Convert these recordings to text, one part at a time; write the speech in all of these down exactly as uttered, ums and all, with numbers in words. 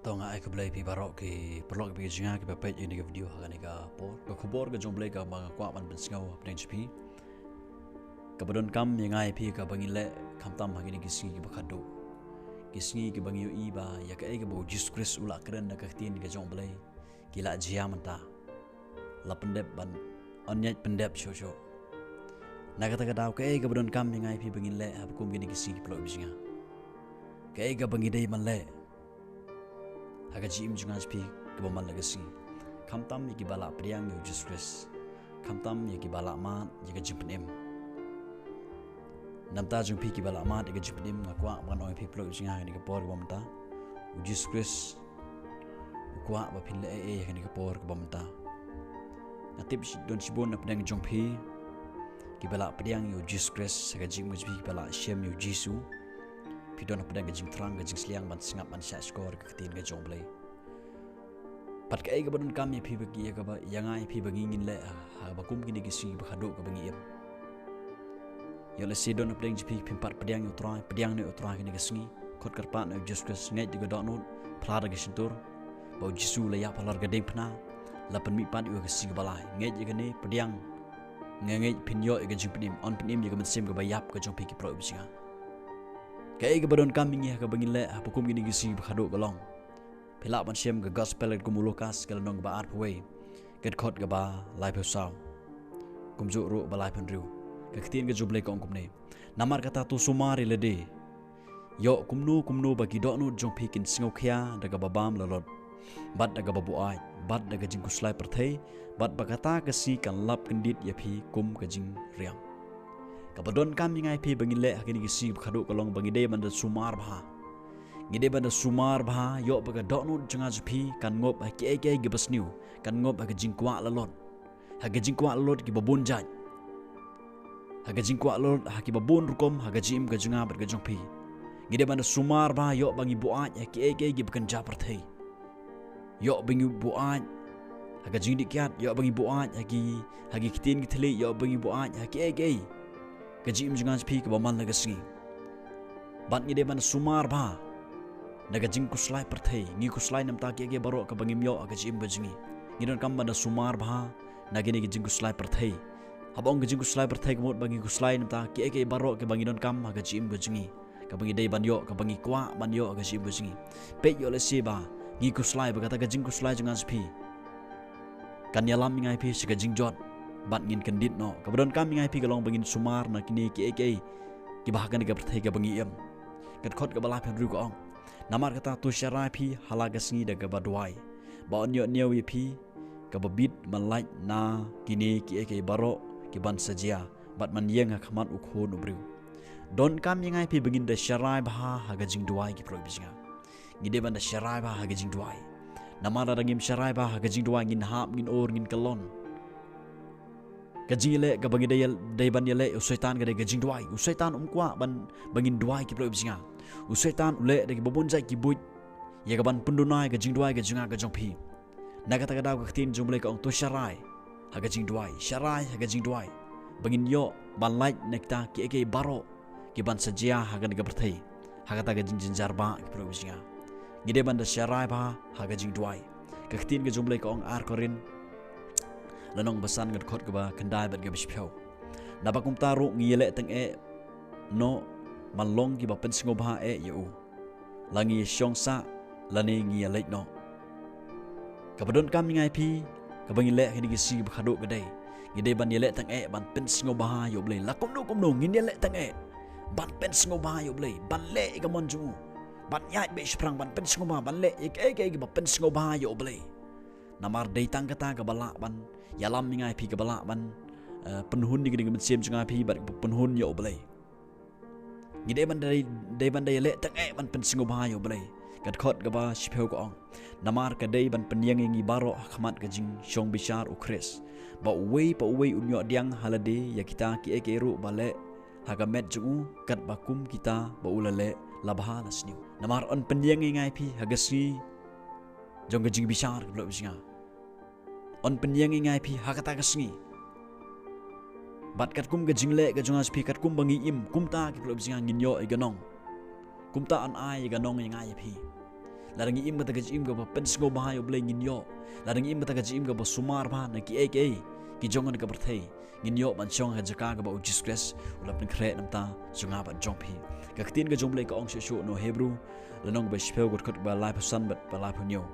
To nga ai khublei phi baroh ki paralok, phi ki jingïa kiba peit ïa kane ka video ha kane ka por. Ka khubor ka jong U Blei kaba nga kwah ban pynsngew hapdeng jong phi, kaba donkam ïa nga ïa phi kaba ngin leh khamtam ha kine ki sngi kiba khadduh. Ki sngi kiba ngi ïohi ba ïa kaei kaba U Jisu Khrist u la kren da ka ktien ka jong U Blei, ki la jia mynta. La pyndep ban, yn ïaid pyndep shuh shuh. Na kata ka daw, kaei kaba donkam ïa nga ïa phi ba ngin leh ha ba kum kine ki sngi ki paralok, phi ki jingïa? Kaei kaba ngi dei ban leh ha ka jingim jong nga jong phi kaba man la ka sngi? Khamtam ïa kiba la pdiang ïa U Jisu Khrist, khamtam ïa kiba la mad ïa ka jingpynim. Na bynta jong phi kiba la mad ïa ka jingpynim, nga kwah ban ong ïa phi paralok, phi ki jingïa, ha kane ka por kaba mynta U Jisu Khrist u kwah ba phin leh ei ei ha kane ka por kaba mynta. Nga tip shi-, don shibun hapdeng jong phi kiba la pdiang ïa U Jisu Khrist ha ka jingim jong phi, kiba la shem ïa U Jisu. Phi don hapdeng ka jingthrang, ka jingsliang ban sngap, ban shahshkor ïa ka ktien ka jong U Blei. Bad kaei kaba donkam ïa phi ba ki, ïa kaba, ïa nga ïa phi ba ngi ngin leh ha, ha ba kum kine ki sngi kiba khadduh kaba ngi im? Ïoh lehse don hapdeng jong phi phim pat pdiang ïa U Trai, pdiang noh ïa U Trai ha kine ki sngi. Khot kyrpad noh ïa U Jisu Khrist, ngeit da ka dohnud, phla da ka shyntur ba U Jisu u la ïap halor ka diengphna, la pynmihpat ïa u ha ka sngi kaba lai. Ngeit ïa kane, pdiang. Nga ngeit phin ïoh ïa ka jingpynim, yn pynim ïa ka mynsiem kaba ïap ka jong phi ki paralok, phi ki jingïa. Kaei kaba donkam ïa ngi ha kaba ngin leh ha ba kum kine ki sngi kiba khadduh ka long? Phi lah ban shem ka Gospel katkum u Lukas, ka lynnong kaba arphew wei, ka dkhot kaba laiphew saw, kumjuh ruh ba laiphew hynriew. Ka ktien ka jong U Blei ka ong kumne: Namar kata, to sumar ïa lade, ïoh kumno kumno ba ki dohnud jong phi kin sngewkhia da kaba bam lalot, bad da kaba buaid, bad da ka jingkhuslai pyrthei, bad ba kata ka sngi kan lap kyndit ïa phi kum ka jingriam. Kaba donkam ïa nga ïa phi ba ngin leh ha kine ki sngi kiba khadduh ka long ba ngi dei ban da sumar bha. Ngi dei ban da sumar bha, ïoh ba ka dohnud jong nga jong phi kan ngop ha kiei kiei kiba sniew, kan ngop ha ka jingkwah lalot, ha ka jingkwah lalot kiba bun jait, ha ka jingkwah lalot ha kiba bun rukom ha ka jingim ka jong nga bad ka jong phi. Ngi dei ban da sumar bha, ïoh ba ngi buaid ha kiei kiei kiba kynja pyrthei. Ïoh ba ngi buaid ha ka jingdih kiad, ïoh ba ngi buaid ha ki, ha ki ktien ki thylliej, ïoh ba ngi buaid ha kiei kiei ka jingim jong nga jong phi kaba man la ka sngi. Bad ngi dei ban sumar bha na ka jingkhuslai pyrthei. Ngi khuslai na bynta kiei kiei baroh kaba ngim ïoh ha ka jingim ka jong ngi. Ngi donkam ban da sumar bha na kine ki jingkhuslai pyrthei. Haba ong ka jingkhuslai pyrthei, ka mut ba ngi khuslai na bynta kiei kiei baroh kiba ngi donkam ha ka jingim ka jong ngi, kaba ngi dei ban ïoh, kaba ngi kwah ban ïoh ha ka jingim ka jong ngi. Peit, ïoh lehse ba ngi khuslai, ba kata ka jingkhuslai jong nga jong phi kan ïalam ïa nga ïa phi sha ka jingjot, bad ngin kyndit noh. Kaba donkam ïa nga ïa phi ka long ba ngin sumar na kine kiei kiei kiba ha kane ka pyrthei kaba ngi im. Ka dkhot kaba laiphew hynriew ka ong: Namar kata, to sharai phi ha la ka sngi da kaba duwai, ba yn ïoh ñiew ïa phi kaba bit ban lait na kine kiei kiei baroh ki ban sa jia, bad ban ïeng ha khmat U Khun u briew. Donkam ïa nga ïa phi ba ngin da sharai bha ha ka jingduwai, ki paralok, phi ki jingïa. Ngi dei ban da sharai bha ha ka jingduwai. Namar lada ngim sharai bha ha ka jingduwai, ngin hap, ngin ur, ngin kyllon. Ka jingïaleh kaba ngi dei, dei ban ïaleh ïa u Soitan ka dei ka jingduwai. U Soitan um kwah ban, ba ngin duwai, ki paralok, phi ki jingïa. U Soitan u leh da kiba bun jait ki buit ïa ka ban pynduna ïa ka jingduwai ka jong nga ka jong phi. Na kata ka daw, ka ktien jong U Blei ka ong, to sharai ha ka jingduwai, sharai ha ka jingduwai, ba ngin ïoh ban lait na kita kiei kiei baroh ki ban sa jia ha kane ka pyrthei ha kata ka jingjynjar bah, ki paralok, phi ki jingïa. Ngi dei ban da sharai bha ha ka jingduwai. Ka ktien ka jong U Blei ka ong, Ar Korinth lynnong ba san, ka dkhot kaba khyndai bad kaba shiphew: Naba kumta ruh ngi ïaleh tyngeh noh ban long kiba pynsngewbha eh ïa u. La ngi ïashong sah lane ngi ïaleit noh. Kaba donkam ïa nga ïa phi kaba ngin leh ha kine ki sngi kiba khadduh ka dei, ngi dei ban ïaleh tyngeh ban pynsngewbha ïa U Blei. La kumno kumno ngin ïaleh tyngeh ban pynsngewbha ïa U Blei, ban leh ïa ka mon jong u, ban ïaid beit shaphrang, ban pynsngewbha, ban leh ïa kiei kiei kiba pynsngewbha ïa U Blei. Namar dei tang kata kaba lah ban ïalam ïa nga ïa phi, kaba lah ban, eh, pynhun ïa kane ka mynsiem jong nga ïa phi bad kaba pynhun ïa U Blei. Ngi dei ban dei, dei ban da ïaleh tyngeh ban pynsngewbha ïa U Blei. Ka dkhot kaba shiphew ka ong, namar ka dei ban pynïeng ïa ngi baroh ha khmat ka jingshong bishar U Khrist, ba uwei pa uwei un ïoh pdiang ha lade ïa kita kiei kiei ruh ba leh ha ka met jong u, katba kum kita ba u la leh la bha la sniew. Namar yn pynïeng ïa nga ïa phi ha ka sngi jong ka jingbishar, ki paralok, phi ki jingïa. Yn pynïeng ïa nga ïa phi ha kata ka sngi. Bad katkum ka jingleh ka jong nga jong phi, katkum ba ngi im, kumta, ki paralok, phi ki jingïa, ngin ïoh ïa ka nong. Kumta yn ai ïa ka nong ïa nga ïa phi. Lada ngi im kata ka jingim kaba pynsngewbha ïa U Blei ngin ïoh. Lada ngi im kata ka jingim kaba sumar bha na kiei kiei ki jong kane ka pyrthei, ngin ïoh ban shong ha jaka kaba U Jisu Khrist u la pynkhreh na ka bynta jong nga bad jong phi. Ka ktien ka jong U Blei ka ong shuh shuh na u Hebru lynnong ba shiphew, ka dkhot ba laiphew san bad ba laiphew hynñiew.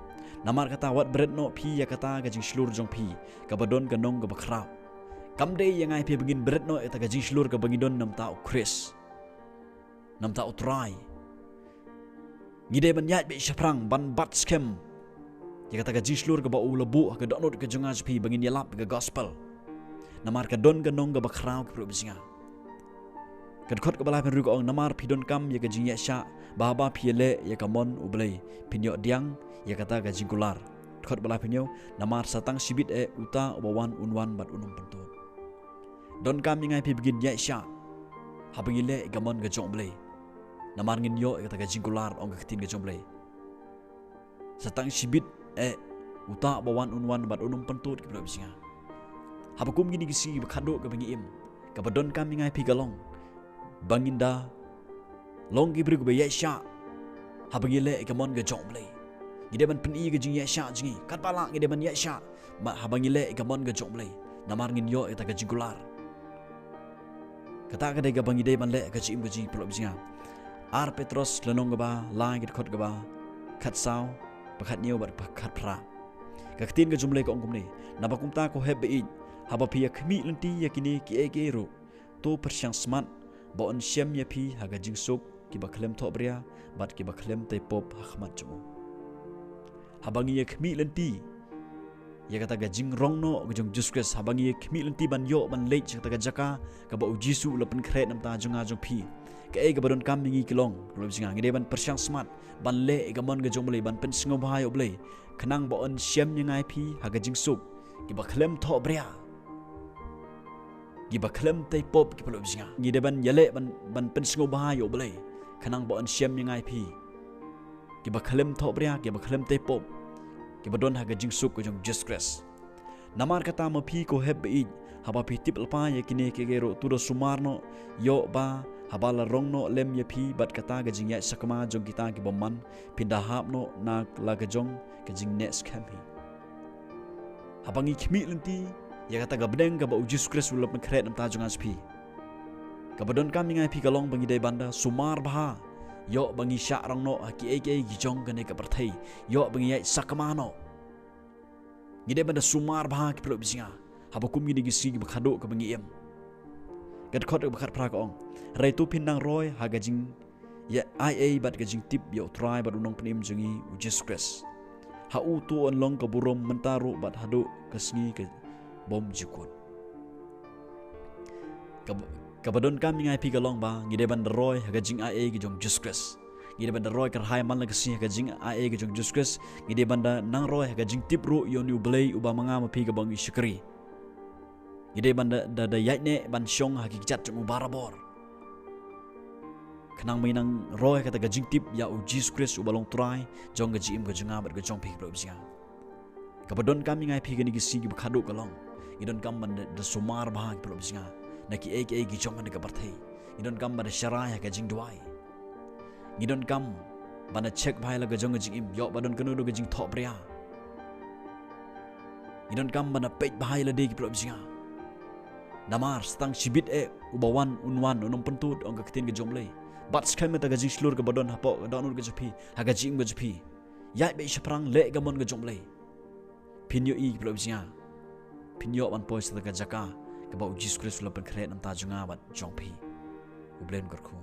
Namar kata wat bret noh phi ïa kata ka jingshlur jong phi kaba don ka nong kaba khraw. Kam dei ïa nga ïa phi ba ngin bret noh ïa kata ka jingshlur kaba ngi don na ka bynta U Khrist, na ka bynta U Trai. Ngi dei ban ïaid beit shaphrang, ban bat skhem ïa kata ka jingshlur kaba u la buh ha ka dohnud ka jong nga jong phi ba ngin ïalap ïa ka gospel. Namar ka don ka nong kaba khraw, ki paralok ba shisha. Ka dkhot kaba laiphew hynriew ka ong, namar phi donkam ïa ka jingïaishah, ba haba phi ïaleh ïa ka mon U Blei phin ïoh pdiang ïa kata ka jingkular. Dkhot ba laiphew hynñiew, namar sa tang shibit eh uta uba wan un wan bad un ym pyntud. Donkam ïa nga ïa phi ba ngin ïaishah haba ngi leh ïa ka mon ka jong U Blei. Namar ngin ïoh ïa kata ka jingkular, ong ka ktien ka jong U Blei. Sa tang shibit eh uta uba wan un wan bad un ym pyntud, ki paralok ba shisha. Haba kum kine ki sngi ba khadduh kaba ngi im, kaba donkam ïa nga ïa phi ka long ba ngin da long ki briew kiba ïaishah haba ngi leh ïa ka mon ka jong U Blei. Ngi dei ban pyni ka jingïaishah jong ngi. Katba lah ngi dei ban ïaishah, ma haba ngi leh ïa ka mon ka jong U Blei. Namar ngin ïoh ïa kata ka jingkular. Kata ka dei kaba ngi dei ban leh ha ka jingim ka jong ngi, ki paralok ba shisha. Ar Petros lynnong kaba lai, ka dkhot kaba khatsaw, ba khathynñiew bad ba khatphra. Ka ktien ka jong U Blei ka ong kumne: Naba kumta, ko hep ba ïeit, haba phi ïa khmih lynti ïa kine kiei kiei ruh, to pyrshang smat ba un shem ïa phi ha ka jingsuk kiba khlem thohbria bad kiba khlem tei pop ha khmat jong u. Haba ngi ïa khmih lynti ïa kata ka jingrong noh ka jong U Jisu Khrist, haba ngi ïa khmih lynti ban ïoh ban leit sha kata ka jaka kaba U Jisu u la pynkhreh na ka bynta jong nga jong phi, kaei kaba donkam ïa ngi ka long, ki paralok ba shisha, ngi dei ban pyrshang smat ban leh ïa ka mon ka jong U Blei, ban pynsngewbha ïa U Blei, khnang ba un shem ïa nga ïa phi ha ka jingsuk kiba khlem thohbria, kiba khlem tei pop, ki paralok ba shisha. Ngi dei ban ïaleh ban, ban pynsngewbha ïa U Blei, khnang ba un shem ïa nga ïa phi kiba khlem thohbria, kiba khlem tei pop, kiba don ha ka jingsuk ka jong U Jisu Khrist. Namar kata, ma phi, ko hep ba ïeit, haba phi tip lypa ïa kine kiei kiei ruh, to da sumar noh, ïoh ba haba la rong noh lem ïa phi bad kata ka jingïaid sakma jong kita ki bymman, phin da hap noh na la ka jong ka jingneh skhem hi. Haba ngi khmih lynti ïa kata ka bneng kaba U Jisu Khrist u la pynkhreh na ka bynta jong nga jong phi, kaba donkam ïa nga ïa phi ka long ba ngi dei ban da sumar bha, ïoh ba ngi shah rong noh ha kiei kiei ki jong kane ka pyrthei, ïoh ba ngi ïaid sakma noh. Ngi dei ban da sumar bha, ki paralok ba shisha, haba kum kine ki sngi kiba khadduh kaba ngi im. Ka dkhot kaba khatphra ka ong: Hynrei to phin nang roi ha ka jingïa ai ei bad ka jingtip ïa U Trai bad U Nongpynim jong ngi, U Jisu Khrist. Ha u to yn long ka burom mynta ruh bad haduh ka sngi ka bymjukut. Kab-, kaba donkam ïa nga ïa phi ka long ba ngi dei ban da roi ha ka jingai ei ka jong U Jisu Khrist. Ngi dei ban da roi kyrhai man la ka sngi ha ka jingai ei ka jong U Jisu Khrist. Ngi dei ban da nang roi ha ka jingtip ruh ïa une U Blei uba ma nga ma phi kaba ngi shakri. Ngi dei ban da, da, da ïaid neh ban shong ha ki kjat jong u barabor, khnang ba ngin nang roi ha kata ka jingtip ïa U Jisu Khrist uba long Trai jong ka jingim ka jong nga bad ka jong phi, ki paralok ba shisha. Kaba donkam ïa nga ïa phi kine ki sngi kiba khadduh ka long, ngi donkam ban da, da sumar bha, ki paralok ba shisha, na kiei kiei ki jong kane ka pyrthei. Ngi donkam ban da sharai ha ka jingduwai. Ngi donkam ban da check bha ïa la ka jong ka jingim, ïoh ba don kano kano ka jingthohbria. Ngi donkam ban da peit bha ïa lade, ki paralok ba shisha. Namar sa tang shibit eh uba wan un wan, un ym pyntud, ong ka ktien ka jong U Blei. Bat skhem ïa kata ka jingshlur kaba don hapoh ka dohnud ka jong phi, ha ka jingim ka jong phi. Ïaid beit shaphrang, leh ka mon ka jong U Blei. Phin ïohi, ki paralok ba shisha, phin ïoh ban poi sha kata ka jaka kaba U Jisu Khrist u la pynkhreh na ka bynta jong nga bad jong phi. U Blei un kyrkhu.